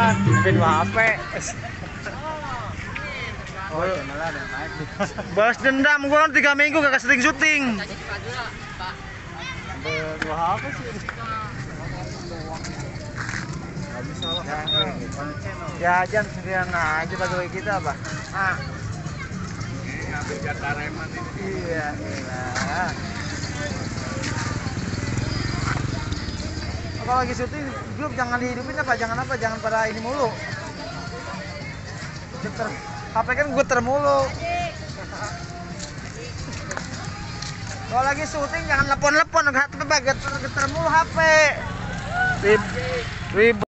Sampai 2 HP. Oh, channelnya ada yang naik. Balas dendam gua 3 minggu gak sering syuting. Sampai 2 HP sih. Gak bisa lah. Ya aja sendirian aja bagi kita apa? Ah. Ini ambil jatah reman ini. Iya, iya. Kalau lagi syuting grup jangan dihidupin apa, jangan pada ini mulu. Geter, HP kan geter mulu. Kalau lagi syuting jangan telepon-telepon, geter mulu HP. Ribet.